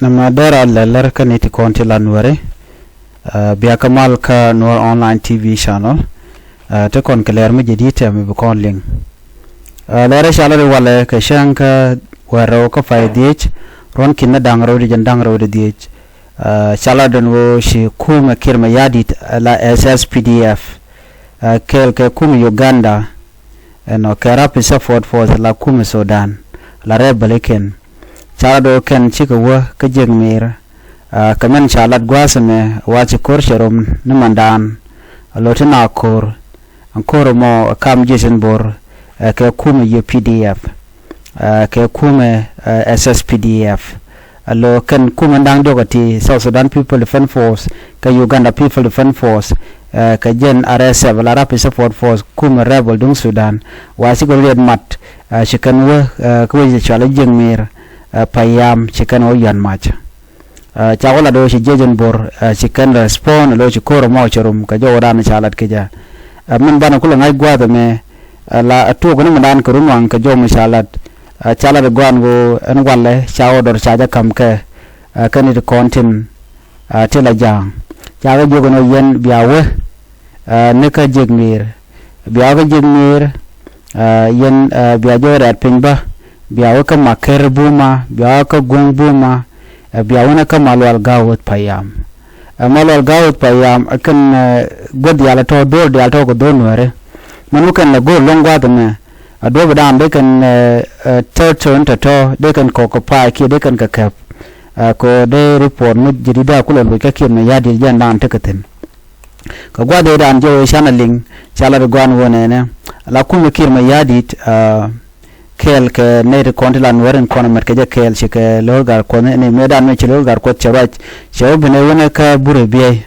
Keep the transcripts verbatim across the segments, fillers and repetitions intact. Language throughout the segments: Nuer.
Nɛmɛ dɛr a lɛl lɛr kä ni ti kɔn ti la Nuɛri. Ɛ, bia kä mal kä Nuɛr Online T V channel. Ɛ, ti kɔn kɛ lɛr mi jɛ di tɛm mi bi kɔn liŋ. Ɛ, lɛr ɛ ca la di walɛ kɛ cäŋ kä wɛr rɛw kä pay dhiec, ruɔ̱n ki̱n ni da̱ŋ rɛw di jɛn da̱ŋ rɛw di dhiec. Ɛ, ca la den ɣöö ci kumɛ Kiir Mayardit, ɛ, la S S P D F, ɛ, kɛɛl kɛ kumɛ Uganda, ɛnɔ kɛ Rapid Support Force la kumɛ Sudan, la rebel ikɛn. Ca la do̱ kɛn cikɛ wä kä jiäk mi̱i̱r. Ɛ, kɛ mɛn ca lat gua̱a̱th ɛmɛ wa ci ko̱r cɛ rom ni mandan. Ɛ, lo̱ ti na ko̱r, ɛn ko̱r ɛmɔ ɛ kam jiecin bo̱r, ɛ, kɛ kumɛ U P D F, ɛ, kɛ kumɛ, ɛ, S S P D F. Ɛ, lo̱ kɛn kumɛ da̱ŋ diɔ̱k ɛ ti South Sudan People Defense Force kɛ Uganda People Defense Force, ɛ, kɛ jɛn R S F la Rapid Support Force kumɛ rebel duŋ Sudan. Wa cikɛ riet mat, ɛ, ci kɛn wä, ɛ, kä wec cual jiäk mi̱i̱r, ɛ, payam ci kɛn wä yuan mac. Ɛ, ca wä lat ɣöö ci jiec in bo̱r, ɛ, ci kɛn respond lo̱ ci ko̱r ɛmɔ cɛ rum kɛ jɔwä dan ca lat kecä. Ɛ, min banɛ kulɛ ŋa̱c gua̱a̱th ɛmɛ, ɛ, la, ɛ, tuɔɔk ni mi dan kɛ run waŋ kɛ jɔw mi ca lat. Ɛ, ca lat ɛ gɔaan ɣöö ɛn walɛ ca wä dɔr ca jɛ ka̱m kɛ, ɛ, kɛn it kɔn tin, ɛ, ti la ja̱a̱ŋ. Ca kɛ jiök ɛn ɣöö yɛn bia wä, ɛ, ni kä jiäk mi̱i̱r. Bia wä kä jiäk mi̱i̱r, ɛ, yɛn, ɛ, bia jɔw rɛ̈t piny bä, bia wä kä Maker buma, bia wä kä Guŋ buma, ɛ, bia wä ni kä Malual Ga̱wäth payam. Ɛ, Malual Ga̱wäth payam, ɛ, kɛn, ɛ, guäth diaal tɔ̱, do̱r diaal tɔ̱ kɛ do̱r Nuɛri. Mɛn wä kɛn la go̱o̱r luɔ̱ŋ gua̱a̱th ɛmɛ, ɛ, duɔ̱ɔ̱p dan dee kɛn, ɛ, ɛ, tɔ̱ tɔ̱ in tɔ̱ tɔ̱, dee kɛn kɔk kɛ pa̱a̱c kiɛ dee kɛn kɛ kɛp. Ɛ, kɛ dee report mi jɛ di daa kulɛ loc kä Kiir Mayardit jɛn dan tekɛ thi̱n. Kɛ gua̱th ëë raan jɛ wee canɛ liŋ, ca lat ɛ gɔaan wä nɛnɛ. La kumɛ Kiir Mayardit, ɛ, kɛɛl kɛ nɛy ti kɔn ti la Nuɛr in kɔn mɛt kɛ jɛ kɛɛl ci kɛ lo̱r gar kuɔth ni mëë dan mɛ ci lo̱r gar kuɔth cɛ ruac. Cɛ wä bi nɛ wänɛ kä burɛ biey.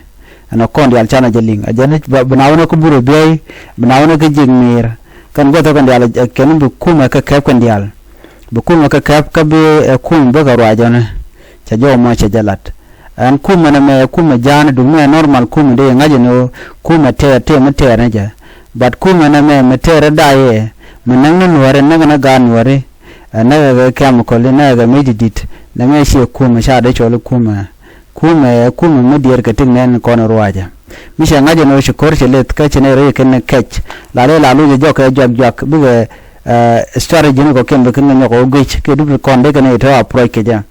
Ɛn ɛ kɔn diaal canɛ jɛ liŋ. Ɛ jɛn bi na wänɛ kä burɛ biey, bi na wänɛ kä jiäk mi̱i̱r. Kɛn gua̱th ɛ kɛn diaal ɛ kɛn bi kumɛ kɛ kɛp kɛn diaal. Bi kumɛ kɛ kɛp kä bi ɛ kumɛ bäkɛ ruac ɔnɛ. Cɛ jɔw mɔ cɛ jɛ lat. Ɛn kumɛ nɛmɛ ɛ kumɛ ja̱a̱n duŋ mɛ normal kumɛ dee ŋa̱c ɛn ɣöö kumɛ tɛɛr tëë mi tɛɛr ni jɛ. But kumɛ nɛmɛ mi tɛɛr ɛ da̱a̱ yɛ mi näk ni Nuɛri näk ni gaat Nuɛri. Ɛ näk ɛ kɛ chemical näk ɛ kɛ mi di̱t di̱t nɛmɛ ciɛ kumɛ ca dee cɔl i̱ kumɛ. Kumɛ ɛ kumɛ mi diɛɛr kɛ tik nɛn kɔn ruacɛ. Mi cɛ ŋa̱c ɛn ɣöö ci ko̱r cɛ leth kä ci nɛy rɛy kɛn ni kɛc la dee la luc ɛ jɔk kɛ juak juak bikɛ, ɛ, strategy ni kɔkiɛn bi kɛn kɛ nyɔk ɛ wä guic kiɛ dup ti kɔn dee kɛn i̱ tɔ̱ approach kɛ jɛ.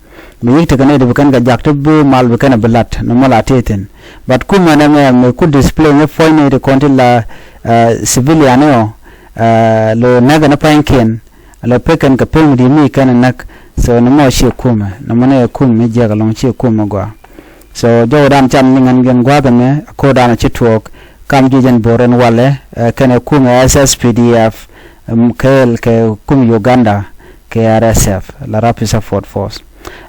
Mi yik tekɛ nɛy ti bi kɛn kɛ jak ti bi mal bi kɛn ɛ bi lat ni mɔ la tëë thi̱n. But kumɛ nɛmɛ mi ku display ni puɔ̱ny nɛy ti kɔn ti la, ɛ, civilian ni ɔ, ɛ, lo näk ni pa̱nykiɛn, lo pek kɛn kɛ pek mi di̱i̱t mi kɛn ɛ näk. So ni mɔ ciɛ kumɛ, ni mɔ ni ɛ kumɛ mi jiɛk ɛlɔ̱ŋ ciɛ kumɛ gɔaa. So jɔwdan can ni ŋän gɛn gua̱a̱th ɛmɛ ko̱dan ci tuɔɔk kam ji̱ jɛn bo̱r ɛn walɛ, ɛ, kɛn ɛ kumɛ S S P D F, ɛm, kɛɛl kɛ kumɛ Uganda kɛ R S F la Rapid Support Force.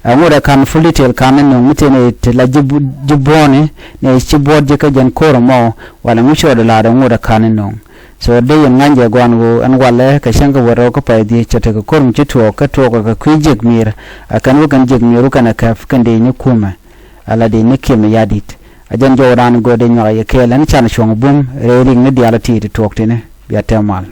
Ɛ ŋot ɛ ka̱n full detail ka̱n ni nuŋ mi tëë ni ti la ji̱ bu-, ji̱ buɔ̱ɔ̱ni ni ci buɔ̱ɔ̱t ji̱ kä jɛn ko̱r ɛmɔ walɛ ŋu cɔɔd la̱a̱t ɛ ŋot ɛ ka̱n ni nuŋ. So dee yɛn ŋa̱ny jɛ gua̱n ɣöö ɛn walɛ kɛ cäŋ kä wä rɛw kä pay dhiec cɛ tekɛ ko̱r mi ci tuɔɔk kä tuɔɔk ɛ kɛ kui̱ jiäk mi̱i̱r. Ɛ kɛn wä kɛn jiäk mi̱i̱r wä kɛn ɛ kɛp kɛn dee ni kumɛ. Ala dee ni Kiir Mayardit. Ɛ jɛn jɔwdan go̱o̱r dee nyuak ɛ yɛ kɛɛl ɛn can cuɔ̱ŋ bum rɛy rik ni diaal ɛ ti̱i̱t tuɔɔk tini bia tɛm mal.